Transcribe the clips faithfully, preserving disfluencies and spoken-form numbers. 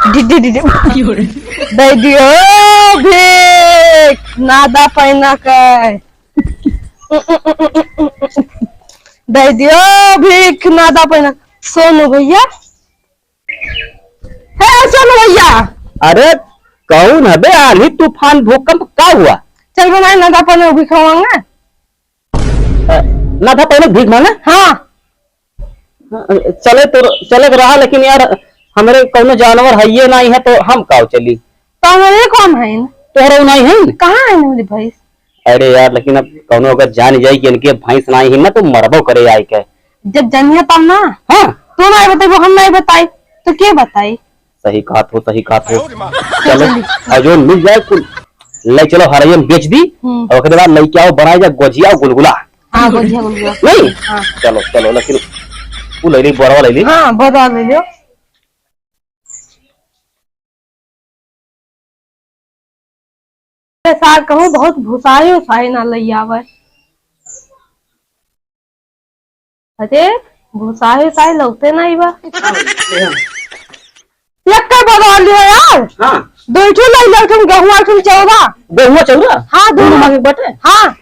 दे दियो भीख, नादा पैना के। दे दियो भीख, नादा पैना। सोनू भैया, हे सोनू भैया। अरे कौन है बे? आंधी तूफान भूकंप का हुआ? चल बनाए नादा पैना भीख मांगा। अ, नादा पैना भीख मांगा? हाँ। चले तो, चले तो रहा, लेकिन यार, हमरे कौनो जानवर हइये नाहीं है, तो हम काव चली? तो हमरे कौन है? तोहरे नाहीं है? कहाँ है मेरी भैंस? अरे यार, लेकिन अब कौनो अगर जान जाई कि इनके भैंस नाहीं है ना, तो मरबो करे आए के। जब जानिए तब ना। हाँ। तू नाहीं बताइबो, हम नाहीं बताई, तो के बताई? सही कहत हो, सही कहत हो। चलो, और जो मिल जाए कुल ले चलो, हरैयन बेच दी। हम्म। और ओकरे बाद लइके आओ, बनाए जा गोजिया और गुलगुला। हाँ, गोजिया गुलगुला। नहीं? हाँ। चलो, चलो, लेकिन तू ले ली, बोरवा ले ली। हाँ, बोरवा ले लो। सार कहूँ बहुत भुसाई उसाई ना लई आवे। अरे, भुसाई उसाई लौटे नाहीं बा। यक्का बदल लियो यार। हाँ। दो ठो लई लो, तुम गहुआ, तुम चौरा। गहुआ चौरा? हाँ, दोनों दोनों। मांगे बटे? हाँ।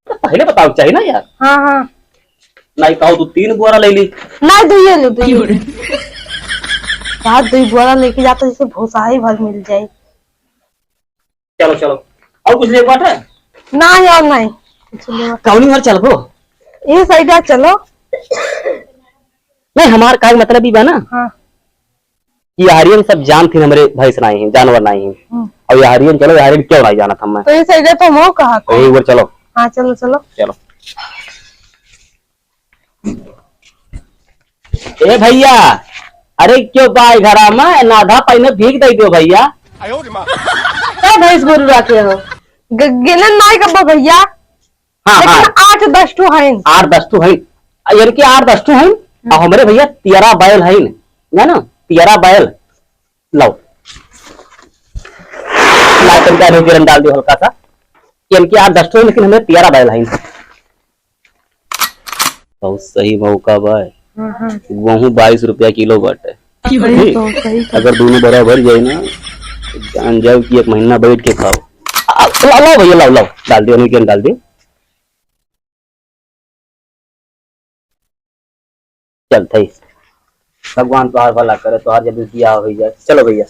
तो पहले बताओ चाहिए ना यार। हाँ, हाँ। नाहीं कहो तू तीन बोरा ले ली। नाहीं, दुइये ले, दुइये ले। यार, दुई बोरा लेके जाता, जैसे भुसाई भर मिल जाए। चलो, चलो। और कुछ लेके बाटे? नाहीं, और नाहीं। कुछ लेके कौनी घर चलबो? ये साइड आ, चलो। नहीं, हमार का मतलब ई बा ना हाँ। कि यारियन सब जानत ही हमरे भैंस नाहीं है, जानवर नाहीं है। हम्म। और यारियन चलो, यारियन क्यों नाहीं जानत हम मैं? तो ये साइड आ तो हम कहा था। एक बार चलो। हाँ, चलो, चलो। चलो। ए भैया, अरे क्यों बा घरा में नाधा पैना भीख दे दो भैया। ए भैंस गोरू रखे हो? ग-, गिनन नाहीं कब्बो भैया। हाँ, लेकिन हाँ। आठ दस ठो हइन। आठ दस ठो हइन। यानी कि आठ दस ठो हइन। हम्म। और हमरे भैया तेरह बैल हइन, जानो? तेरह बैल। लाओ। लाओ, तनिका एनहु के रन डाल दियो हल्का सा। यानी कि आठ दस ठो हइन, लेकिन हमरे तेरह बैल हइन। बहुत सही मौका बा। हाँ, हाँ। वहू बाईस रुपया किलो बाटे। सही ठीक? तो, सही तो। अगर दोनों बराबर जाए ना, तो जान जाओ कि एक महीना बैठ के खाओ। आ, लाओ, लाओ भैया, लाओ, लाओ, डाल दियो, एनहु के डाल दियो। चल थई, भगवान तोहार भला करे, तोहार जल्दी बियाह हो जाए। चलो भैया।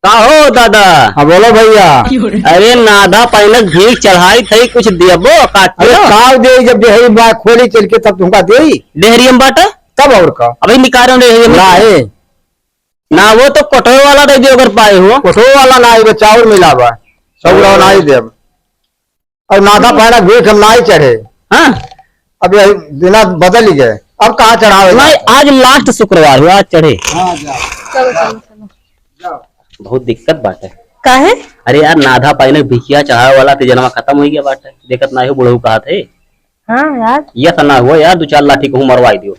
का हो दादा? हाँ, बोलो भैया। अरे नाधा पैना भीख चढ़ाई थई, कुछ देबो? काट अरे लो। काव दे, जब डेहरी बा खोली चल के तब तुमका देई। डेहरी में बाटे? तब और का? अबे निकालो डेहरी में। ना है। ना वो तो कोठवे वाला दे दियो अगर पाए हो। कोठवे वाला ना आइबे, चाउर मिला बा। चाउर ओ। ना ही देब। और नाधा पैना भीख हम ना ही चढ़े। हाँ। अब ये दिना बदल ही गए, अब कहाँ चढ़ावे नहीं, जाता? आज last शुक्रवार हुआ, आज चढ़े। हाँ, जाओ। चलो, चलो, चलो। जाओ। बहुत दिक्कत बाटे। काहे? अरे यार, नाधा पैना भिखिया चढ़ावे वाला ते जनमा खत्म हो गया बाटे, देखत ना हो बुढ़ऊ कहा थे। हाँ यार। ये तो ना हुआ यार, दो चार लाठी कहूँ मरवाई दियो।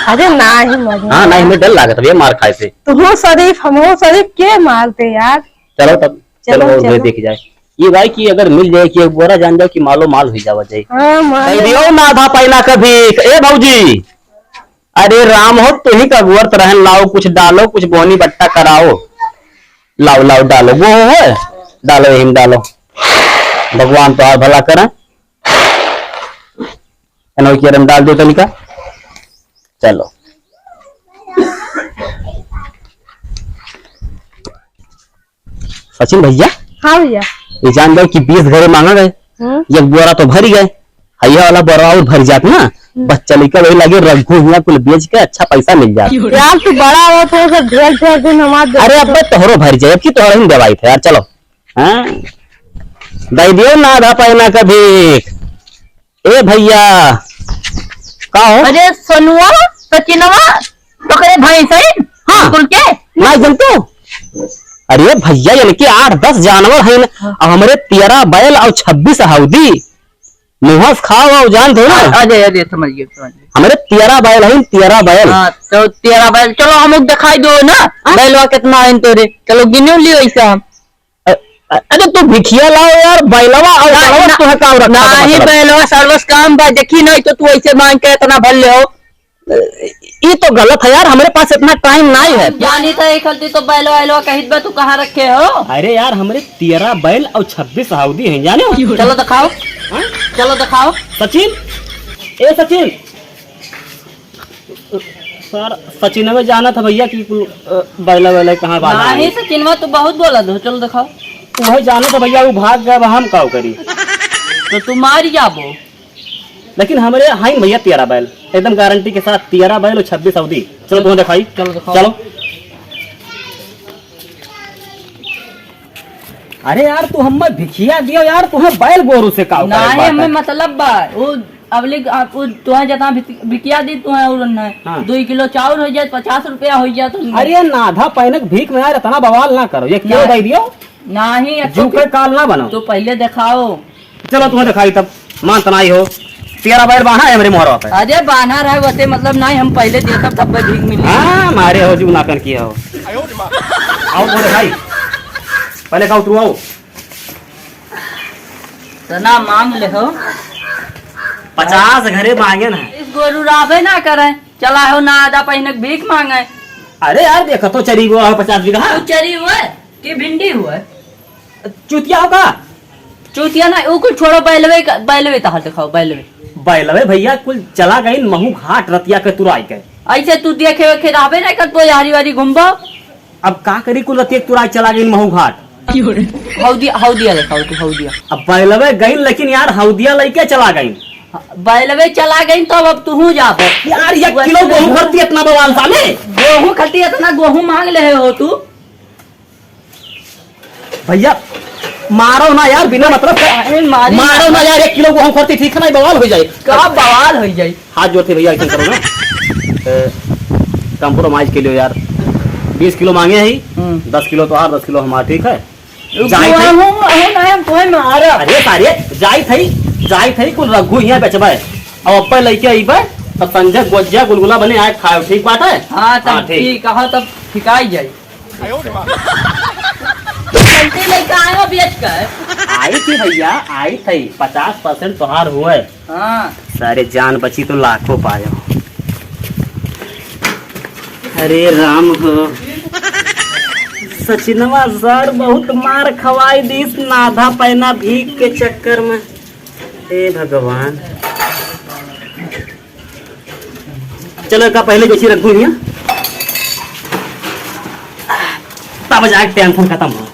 अरे ना ही मरवा। हाँ, ना ही, हमें डर लागत है भैया मार खाए से। तुमो शरीफ, हमो शरीफ, के मारते यार? चलो तब, चलो, चलो, और चलो। देख जाए। ये भाई कि अगर मिल जाए कि एक बोरा, जान जाओ कि मालो माल हुई जावा जाए। हाँ, माल। कह दियो नाधा पैना कभी, ए भौजी, अरे राम हो, तुही का अगुअर त रहन, लाओ कुछ डालो, कुछ बोनी बट्टा कराओ। लाओ, लाओ, डालो, वो है, डालो, यही में डालो। भगवान तोहार भला करें। एनो के रम डाल दो तनिका। चलो। सचिन भैया। हाँ भैया। ये जान जाओ कि बीस घरे मांगा गए। हम्म। एक बोरा तो भर ही गए। हैया वाला बोरा और भर जात ना। हम्म। बस चलिका वही लगे रघु हुआ कुल बेच के अच्छा पैसा मिल जात। यार तू बड़ा हो तो सब ढेर ढेर दिन हमार अरे अब तोहरो भर जाए, अब की तोहरा ही देवाई थे यार, चलो। हाँ? दे दियो ना आधा पैना का भीख। ए भैया, का हो? अरे सोनुआ, सचिनवा, तोकरे भैंस है? हाँ। कुल के? ना जनतो? अरे भैया, इनके आठ दस जानवर हैं, हाँ। और हमरे तेरह बैल और छब्बीस हौदी। मुँह से खाओ और जान दो ना। हाँ, अजय, अजय, समझ गए, समझ गए। हमरे तेरह बैल हैं, तेरह बैल। हाँ, तो तेरह बैल, चलो हम लोग दिखाई दो ना, हाँ? बैलवा कितना है तोरे, चलो गिनो लियो ऐसा हम। अ-, अ-, अरे तू भिखिया लाओ यार, बैलवा और ना, बैलवा ना, तू है का रखा ना था ही मतलब? बैलवा सर्वस काम बा, देखी नहीं तो तू ऐसे मांग के इतना भर ले हो। ई तो गलत है यार, हमरे पास इतना टाइम नाहीं है। जानी तो एक हल्दी तो बैलो वैलो कहित बा, तू कहाँ रखे हो? अरे यार, हमरे तेरह बैल और छब्बीस हौदी हैं, जाने हो? चलो दिखाओ, हाँ? चलो दिखाओ। सचिन, ए सचिन, सर, सचिन में जाना था भैया कि कुल, अ, बैला वैला कहाँ बांधा है? नहीं, सचिनवा तो बहुत बोला दो, चलो दिखाओ। वही जाना था भैया, वो भाग गया, अब हम का करी? तो तू मार जाबो। लेकिन हमरे हाइन भैया तेरह बैल, एकदम गारंटी के साथ तेरह बैल और छब्बीस हौदी। चलो तुम्हें दिखाई। चलो दिखाओ। चलो। अरे यार, तू हमें भिखिया दियो यार, तुम्हें बैल गोरू से का करे नाहीं, बात हमें है? मतलब बा, वो अबले आप वो तुम्हें जता भित-, भिखिया दी तुम्हें और न हाँ। दो किलो चाउर हो जाए, पचास रुपया हो जाए तो अरे नाधा पैनक भीख में यार, इतना बवाल ना करो, ये क्यों नाहीं। दे दियो? नाहीं, अब जू तो के काल ना बनो। तो पहले दिखाओ। चलो, तुम्हें दिखाई तब, मान तनाई हो। तेरा बैल बान्हा है हमरे मोहरवा पे। अरे, बान्हा रहे, वैसे मतलब नाहीं, हम पहले देखब, तब भीख मिली। हाँ, मारे हो, जू नाकन किया हो। आओ, तुम्हें दिखाई। पहले का उतरू, आओ। तना मांग ले हो। पचास घरे मांगे ना। इस गोरू राबे ना करे, चला हो ना आधा पहिनक भीख मांगे। अरे यार, देखो तो चरी गो हो पचास बीघा। तू चरी हुए कि भिंडी हुए? चूतिया हो का? चूतिया ना, ऊ कुल छोड़ो, बैलवे का, बैलवे तहार दिखाओ, बैलवे। बैलवे भैया कुल चला गइन महू घाट रतिया के तुराई के। ऐसे तू देखे वेखे रहबे नहीं करतो, यारी वारी घूमबो। अब का करी, कुल रतिया के तुराई चला गइन महू घाट। हौदिया, हौदिया दिखाओ तू, हौदिया। अब बैलवे गइन, लेकिन यार हौदिया लइके चला गइन। बैलवे चला गइन तो अब तुहू जाबो। यार, एक किलो गेहूं खरती इतना बवाल साले। गेहूं खरती इतना गेहूं मांग ले हो तू। भैया, मारो ना यार, बिना मतलब के। अरे मारी मारो ना। ना यार, एक किलो गेहूं खरती ठीक है ना, बवाल हो जाए। का बवाल हो जाए? हाथ जोड़ते भैया, ऐसे करो ना। ए, compromise के लिए यार, बीस किलो मांगे ही, हम्म। दस किलो तोहार, दस किलो हमार, ठीक है? जाई थे। गेहूं, गेहूं ना, हम तुम्हें मारा। अरे सारे, जाई थे, जाई थे, कुल रघु यहाँ बेचबे। अब अब्बे लइके अइबे, तब संझा गोजिया गुलगुला बने आए खाए, ठीक बात है? हाँ, तब हाँ, ठीक। ठीक, कहा तब ठिकाई जाई। गलती लइके आयो बेच कर। आई थी भैया, आई थी, पचास percent तोहार हुए। हाँ। सारे जान बची तो लाखों पायो। अरे राम हो, सचिनवा सर बहुत मार खवाई दीस नाधा पैना भीख के चक्कर में। हे भगवान। चलो, का पहले जैसी रखू हियाँ, तब जाके tension खत्म हो।